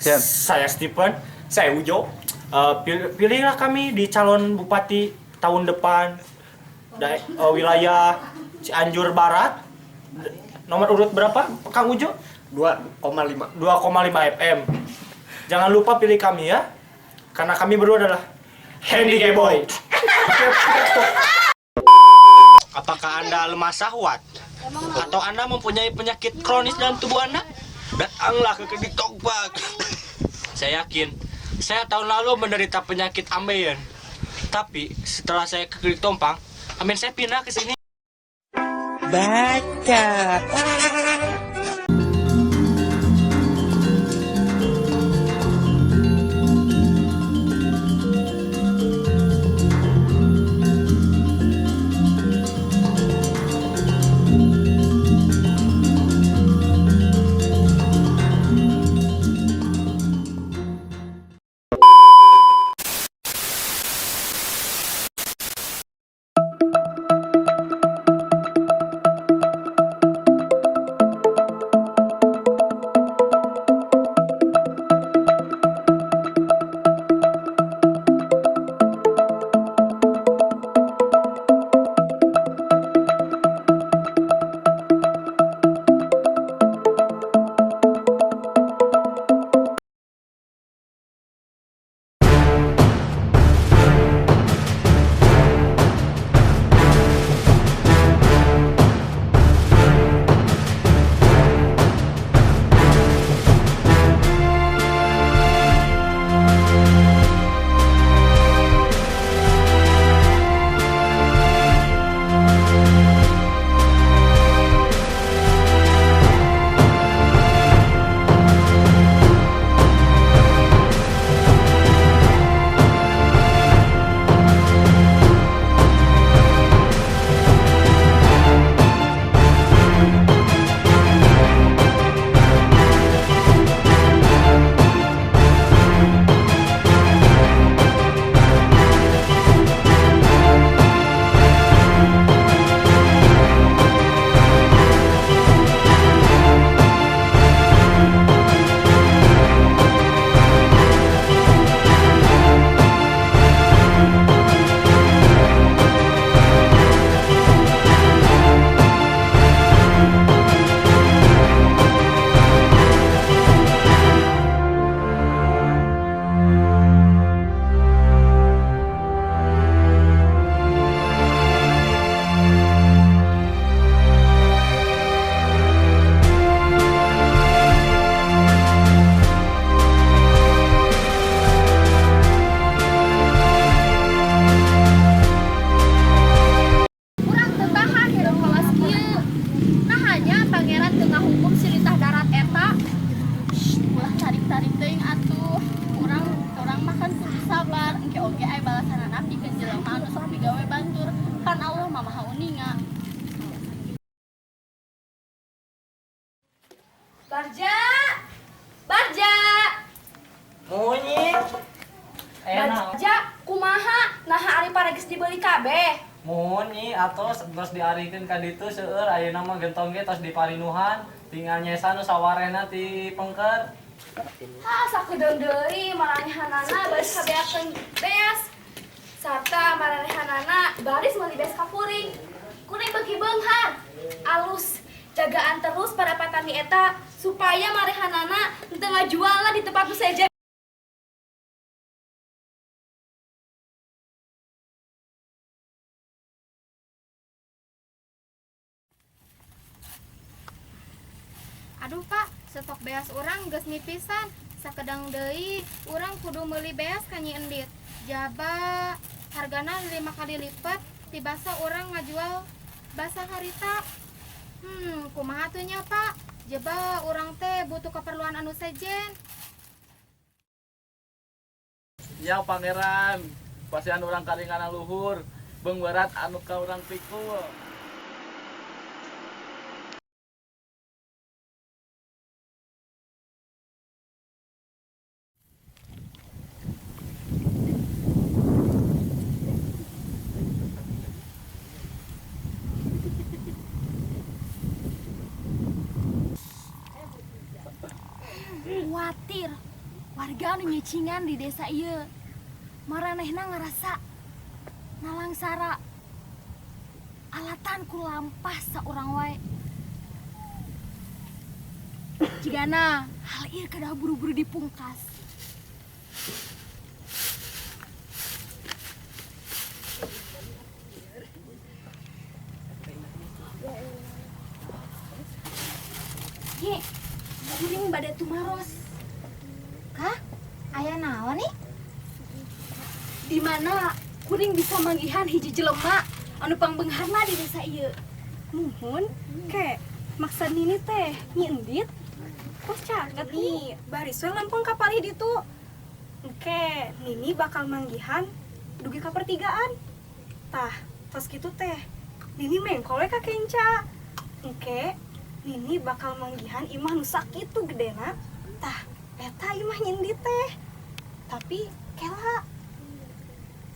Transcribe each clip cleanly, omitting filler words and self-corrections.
Siap. Saya Stephen, saya Ujo. Pilihlah kami di calon bupati tahun depan wilayah Cianjur Barat. Nomor urut berapa, Kang Ujo? 2,5. 2,5 FM. Jangan lupa pilih kami ya. Karena kami berdua adalah Handy Boy. Apakah Anda lemah syahwat? Atau Anda mempunyai penyakit kronis dalam tubuh Anda? Datanglah ke klinik Tongpak. Saya yakin, saya tahun lalu menderita penyakit ambeien. Tapi setelah saya ke klinik Tompang, ambeien saya pindah ke sini. Baca. Kurang teu tahan hirup kawas kieu. Nah, hanya pangeran teu ngahukum si lintah darat eta. Shh, ulah tarik-tarik teuing atuh. Urang urang makan kudu sabar, engke oge aya balasanana pikeun jelema anu sok migawe batur. Pan Allah mah Maha Uninga. Barja! Barja! Munyi. Enak. Barja, kumaha? Nah, ari pareges dibeli kabeh. Munyi atos tos diarikeun ka ditu seueur ayeuna mah gentong ge tos diparinuhan, tinggal nyesa nu sawarehna ti pengker. Ha, sakedeung deui maranehanana baris kabeakeun beas. Sarta maranehanana baris meuli beas ka kuring. Kuring beuki beunghar. Alus jagaan terus para patani eta supaya marehanana henteu ngajualna di tempat nu sejen. Aduh Pak, stok beas urang geus nipisan. Sakedang deui urang kudu meuli beas ka Nyi Endit. Jaba hargana 5 kali lipat tibasa urang ngajual basa harita. Kumaha tuh nya Pak? Jaba urang teh butuh keperluan anu sejen. Ya pangeran, pasian urang karingana luhur, beung berat anu ka urang pikul. Kuatir. Warga anu nyicingan di desa ieu. Maranehna ngarasa nalangsara alatan ku lampah saurang wae. Jigana hal ieu kedah buru-buru dipungkas. Ye, kuring bade tumaros. Kah? Aya naon nih? Di mana kuring bisa manggihan hiji jelema anu pangbeungharna di desa ieu. Muhun, ke maksad nini teh Nyi Endit? Kok caket nih, baris we lempeng ka palih ditu. Engke, Nini bakal manggihan dugi ka pertigaan. Tah, tos kitu teh Nini mengkol we ka kenca. Engke, Nini bakal manggihan imah nu sakitu gedena. Tah, eta imah Nyi Endit teh. Tapi kela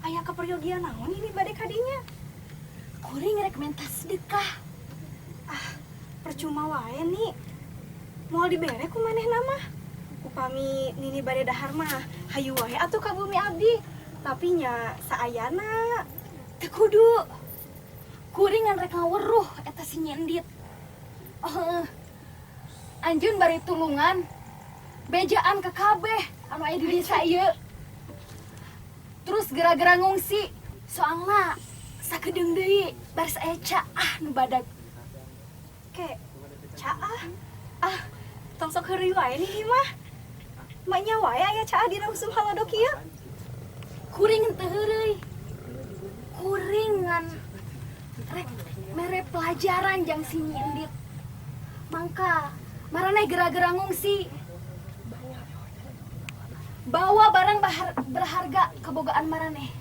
aya kaperyogian naon ini bade kadinya? Kuring rek menta sedekah. Ah, percuma wae nih. Moal dibere ku manehna mah. Upami Nini bade dahar mah, hayu wae atuh ka bumi abdi. Tapi nya saayana. Teu kudu. Kuring ngan rek ngaweruh eta si Nyi Endit. Oh, heuh. Anjeun bari tulungan bejaan ka kabeh anu aya di desa ieu. Terus gara-gara ngungsi, soalna sakedeung deui baris aya caah nu badag. Ke caah? Ah, tong sok heureuy wae nih mah. Maknya wae aya caah dina usum haladok ieu. Kuring teu heureuy. Kuring ngan rek mere pelajaran jang si Nyi Endit. Mangka maraneh gara-gara ngungsi. Bawa barang berharga kebogaan maraneh.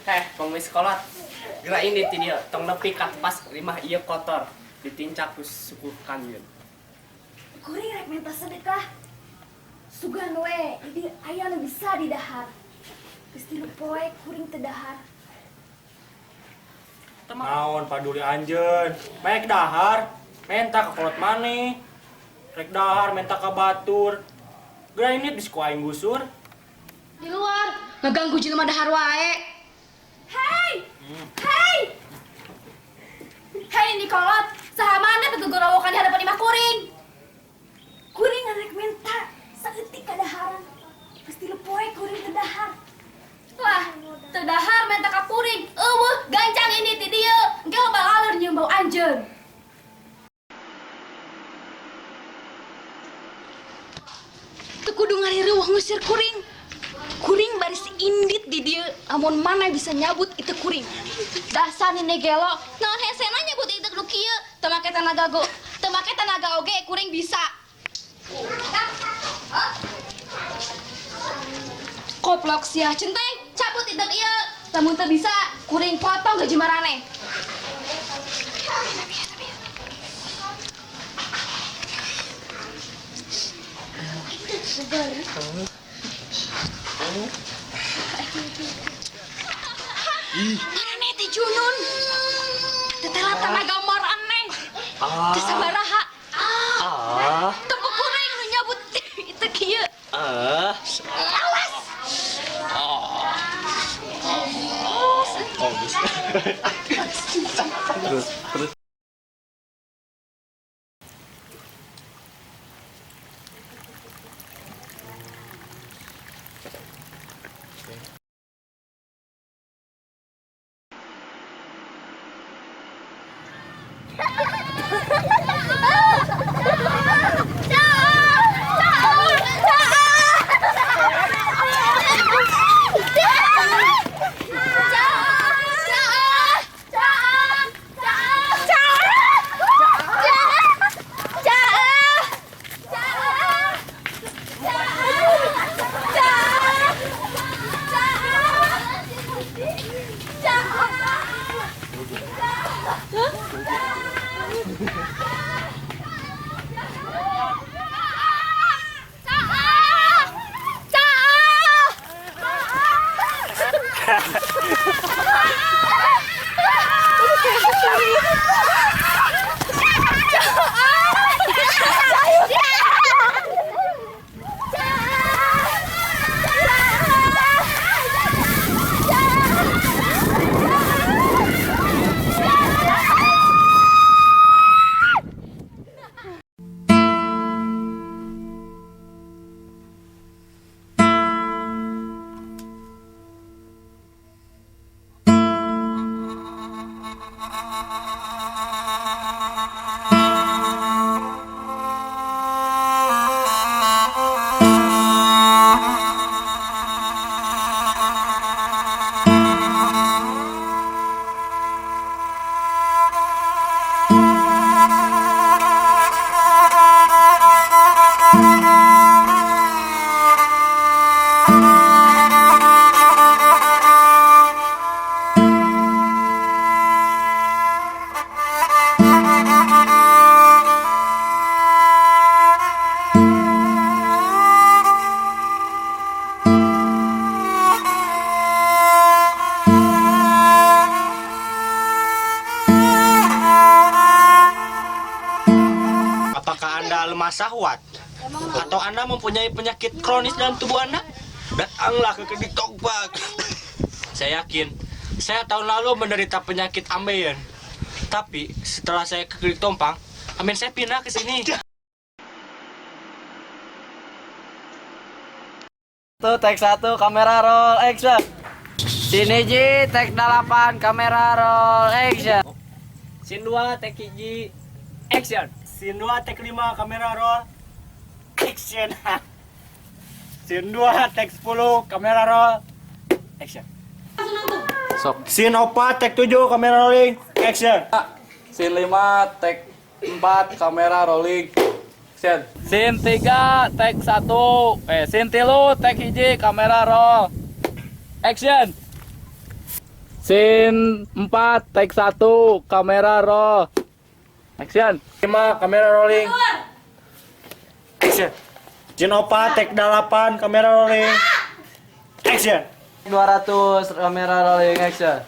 Heh, pengemis kolot. Gerak ini ti dieu, tong nepi ka tepas rimah ieu kotor, ditincak ku suku kanjun. Kuring rek minta sedekah. Sugan we, di aya nu bisa didahar. Geus tilu poe kuring teu dahar. Naon paduli anjeun? Mek dahar, menta ka kolot maneh. Rek dahar menta ka batur. Geura ini geus ku aing gusur. Di luar, ngeganggu jelema dahar wae. Hei! Hei! Hei Nikolot, saha maneh teu gorowokan di hadapan imah kuring? Kuring rek minta saeutik kadaharan. Geus tilu poe kuring teu dahar. Wah, teu dahar menta ka kuring. Eueuh, gancang ini ti dieu. Engke loba laleur nyium bau anjeun. Teu kudu ngarireuweuh ngusir kuring. Kuring baris indit di dieu, amun mana bisa nyabut itu kuring. Dasar nini gelo, naon hesena nyabut itu nu kieu, teu make tenaga go, teu make tenaga oge kuring bisa. Koplok sia centeng, cabut itu ieu. Lamun teu bisa, kuring potong gaji maraneh. Maraneh teh junun. Tetela tenaga maraneh. Teu sabaraha. Ah. Teu kuring nu nyabut itu kieu. Ah. Awas. Oh, geus. Terus, terus. Hahaha. lemah syahwat? Atau Anda mempunyai penyakit kronis dalam tubuh Anda? Datanglah ke Klinik Tongfang. Saya yakin, saya tahun lalu menderita penyakit ambeien. Tapi setelah saya ke Klinik Tompang, ambeien saya pindah ke sini. Tuh, take 1, kamera roll, action. Scene hiji, take 8, kamera roll, action. Scene 2 take 1, action. Scene 2 take 5, kamera roll, action. Scene 2 take 10, kamera roll, action. Sok. Scene 4 take 7, kamera rolling, action. Scene 5 take 4, kamera rolling. Action. Scene 3 take 1, scene 3 take 1, kamera roll. Action. Scene 4 take 1, kamera roll. Action. 5, kamera rolling. Action. Scene 4 take 8, kamera rolling. Action. 200, kamera rolling, action.